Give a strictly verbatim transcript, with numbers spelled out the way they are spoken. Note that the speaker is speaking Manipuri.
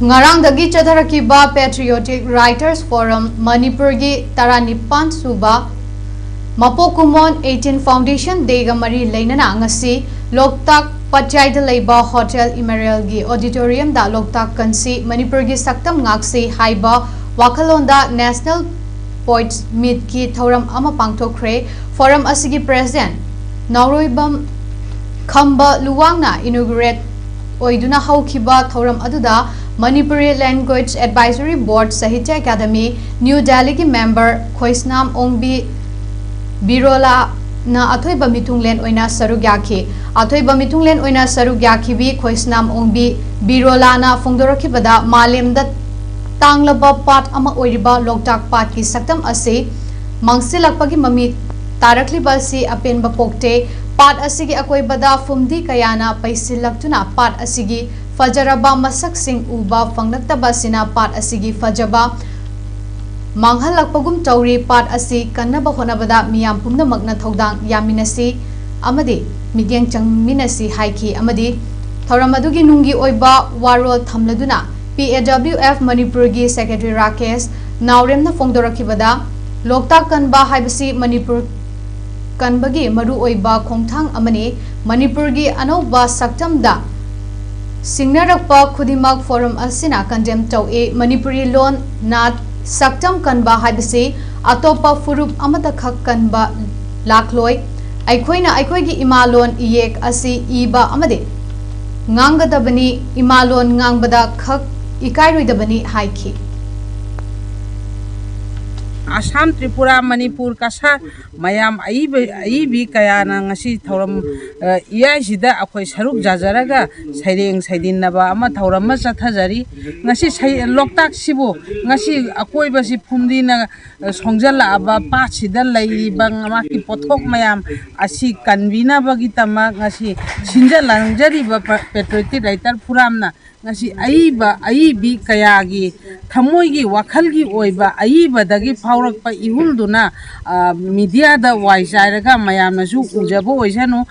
ꯉꯔꯥꯡꯗꯒꯤ ꯆꯠꯊꯔꯛꯈꯤꯕ Patriotic Writers Forum ꯃꯅꯤꯄꯨꯔꯒꯤ ꯇꯔꯥꯅꯤꯄꯥꯟ ꯁꯨꯕ ꯃꯄꯣꯛ ꯀꯨꯝꯑꯣꯟ eighteen Foundation Dayꯒ ꯃꯔꯤ ꯂꯩꯅꯅ ꯉꯁꯤ ꯂꯣꯛꯇꯥꯛ ꯄꯠꯌꯥꯏꯗ ꯂꯩꯕ Hotel Emeraldꯒꯤ auditoriumꯗ ꯂꯣꯛꯇꯥꯛ ꯀꯟꯁꯤ ꯃꯅꯤꯄꯨꯔꯒꯤ ꯁꯛꯇꯝ ꯉꯥꯛꯁꯤ ꯍꯥꯏꯕ ꯋꯥꯈꯜꯂꯣꯟꯗ National Poets Meetꯀꯤ ꯊꯧꯔꯝ ꯑꯃ ꯄꯥꯡꯊꯣꯛꯈ꯭ꯔꯦ꯫ Forum ꯑꯁꯤꯒꯤ president ꯅꯥꯎꯔꯣꯏꯕꯝ ꯈꯝꯕ ꯂꯨꯋꯥꯡꯅ inaugurate ꯑꯣꯏꯗꯨꯅ ꯍꯧꯈꯤꯕ ꯊꯧꯔꯝ ꯑꯗꯨꯗ Manipuri Language Advisory Board, Sahitya Academy, New Delhiꯒꯤ member ꯈꯣꯏꯁꯅꯥꯝ ꯑꯣꯡꯕꯤ ꯕꯤꯔꯣꯂꯥꯅ ꯑꯊꯣꯏꯕ ꯃꯤꯊꯨꯡꯂꯦꯟ ꯑꯣꯏꯅ ꯁꯔꯨꯛ ꯌꯥꯈꯤ꯫ ꯑꯊꯣꯏꯕ ꯃꯤꯊꯨꯡꯂꯦꯟ ꯑꯣꯏꯅ ꯁꯔꯨꯛ ꯌꯥꯈꯤꯕꯤ ꯈꯣꯏꯁꯅꯥꯝ ꯑꯣꯡꯕꯤ ꯕꯤꯔꯣꯂꯥꯅ ꯐꯣꯡꯗꯣꯔꯛꯈꯤꯕꯗ, ꯃꯥꯂꯦꯝꯗ ꯇꯥꯡꯂꯕ ꯄꯥꯠ ꯑꯃ ꯑꯣꯏꯔꯤꯕ ꯂꯣꯛꯇꯥꯛ ꯄꯥꯠꯀꯤ ꯁꯛꯇꯝ ꯑꯁꯤ ꯃꯥꯡꯁꯤꯜꯂꯛꯄꯒꯤ ꯃꯃꯤ ꯇꯥꯔꯛꯂꯤꯕ ꯑꯁꯤ ꯑꯄꯦꯟꯕ ꯄꯣꯛꯇꯦ꯫ ꯄꯥꯠ ꯑꯁꯤꯒꯤ ꯑꯀꯣꯏꯕꯗ ꯐꯨꯝꯗꯤ ꯀꯌꯥꯅ ꯄꯩꯁꯤꯜꯂꯛꯇꯨꯅ ꯄꯥꯠ ꯑꯁꯤꯒꯤ ꯐꯖꯔꯕ ꯃꯁꯛꯁꯤꯡ ꯎꯕ ꯐꯪꯂꯛꯇꯕ ꯑꯁꯤꯅ ꯄꯥꯠ ꯑꯁꯤꯒꯤ ꯐꯖꯕ ꯃꯥꯡꯍꯜꯂꯛꯄꯒꯨꯝ ꯇꯧꯔꯤ꯫ ꯄꯥꯠ ꯑꯁꯤ ꯀꯟꯅꯕ ꯍꯣꯠꯅꯕꯗ ꯃꯤꯌꯥꯝ ꯄꯨꯝꯅꯃꯛꯅ ꯊꯧꯗꯥꯡ ꯌꯥꯃꯤꯟꯅꯁꯤ ꯑꯃꯗꯤ ꯃꯤꯠꯌꯦꯡ ꯆꯪꯃꯤꯟꯅꯁꯤ ꯍꯥꯏꯈꯤ꯫ ꯑꯃꯗꯤ ꯊꯧꯔꯝ ꯑꯗꯨꯒꯤ ꯅꯨꯡꯒꯤ ꯑꯣꯏꯕ ꯋꯥꯔꯣꯜ ꯊꯝꯂꯗꯨꯅ P A W F ꯃꯅꯤꯄꯨꯔꯒꯤ secretary ꯔꯥꯀꯦꯁ ꯅꯥꯎꯔꯦꯝꯅ ꯐꯣꯡꯗꯣꯔꯛꯈꯤꯕꯗ, ꯂꯣꯛꯇꯥꯛ ꯀꯟꯕ ꯍꯥꯏꯕꯁꯤ ꯃꯅꯤꯄꯨꯔ ꯀꯟꯕꯒꯤ ꯃꯔꯨꯑꯣꯏꯕ ꯈꯣꯡꯊꯥꯡ ꯑꯃꯅꯤ꯫ ꯃꯅꯤꯄꯨꯔꯒꯤ ꯑꯅꯧꯕ ꯁꯛꯇꯝꯗ ꯁꯤꯡꯅꯔꯛꯄ ꯈꯨꯗꯤꯡꯃꯛ forum ꯑꯁꯤꯅ condemn ꯇꯧꯏ꯫ ꯃꯅꯤꯄꯨꯔꯤ ꯂꯣꯟ, ꯅꯥꯠ, ꯁꯛꯇꯝ ꯀꯟꯕ ꯍꯥꯏꯕꯁꯤ ꯑꯇꯣꯞꯄ ꯐꯨꯔꯨꯞ ꯑꯃꯠꯇꯈꯛ ꯀꯟꯕ ꯂꯥꯛꯂꯣꯏ꯫ ꯑꯩꯈꯣꯏꯅ ꯑꯩꯈꯣꯏꯒꯤ ꯏꯃꯥ ꯂꯣꯟ ꯏꯌꯦꯛ ꯑꯁꯤ ꯏꯕ ꯑꯃꯗꯤ ꯉꯥꯡꯒꯗꯕꯅꯤ, ꯏꯃꯥ ꯂꯣꯟ ꯉꯥꯡꯕꯗ ꯈꯛ ꯏꯀꯥꯏꯔꯣꯏꯗꯕꯅꯤ ꯍꯥꯏꯈꯤ꯫ ꯑꯁꯥꯝ, ꯇ꯭ꯔꯤꯄꯨꯔꯥ, ꯃꯅꯤꯄꯨꯔ, ꯀꯁꯥꯔ ꯃꯌꯥꯝ ꯑꯏꯕ, ꯑꯏꯕꯤ ꯀꯌꯥꯅ ꯉꯁꯤ ꯊꯧꯔꯝ, ꯑ, ꯏꯌꯥꯏꯁꯤꯗ ꯑꯩꯈꯣꯏ ꯁꯔꯨꯛ ꯌꯥꯖꯔꯒ ꯁꯩꯔꯦꯡ ꯁꯩꯗꯤꯟꯅꯕ ꯑꯃ ꯊꯧꯔꯝ ꯑꯃ ꯆꯠꯊꯖꯔꯤ꯫ ꯉꯁꯤ ꯁꯩ-, ꯂꯣꯛꯇꯥꯛꯁꯤꯕꯨ ꯉꯁꯤ ꯑꯀꯣꯏꯕꯁꯤ ꯐꯨꯝꯗꯤꯅ, ꯑ, ꯁꯣꯡꯖꯜꯂꯛꯑꯕ ꯄꯥꯠꯁꯤꯗ ꯂꯩꯔꯤꯕ ꯃꯥꯒꯤ ꯄꯣꯠꯊꯣꯛ ꯃꯌꯥꯝ ꯑꯁꯤ ꯀꯟꯕꯤꯅꯕꯒꯤꯗꯃꯛ ꯉꯁꯤ ꯁꯤꯟꯖ ꯂꯥꯡꯖꯔꯤꯕ ꯄ-, Patriotic Writer Forumꯅ ꯉꯁꯤ ꯑꯏꯕ, ꯑꯏꯕꯤ ꯀꯌꯥꯒꯤ ꯊꯃꯣꯏꯒꯤ ꯋꯥꯈꯜꯒꯤ ꯑꯣꯏꯕ ꯑꯏꯕꯗꯒꯤ ꯐꯥꯎꯔꯛꯄ ꯏꯍꯨꯜꯗꯨꯅ, ꯑ, mediaꯗ ꯋꯥꯏ ꯆꯥꯏꯔꯒ ꯃꯌꯥꯝꯅꯁꯨ ꯎꯖꯕ ꯑꯣꯏꯁꯅꯨ꯫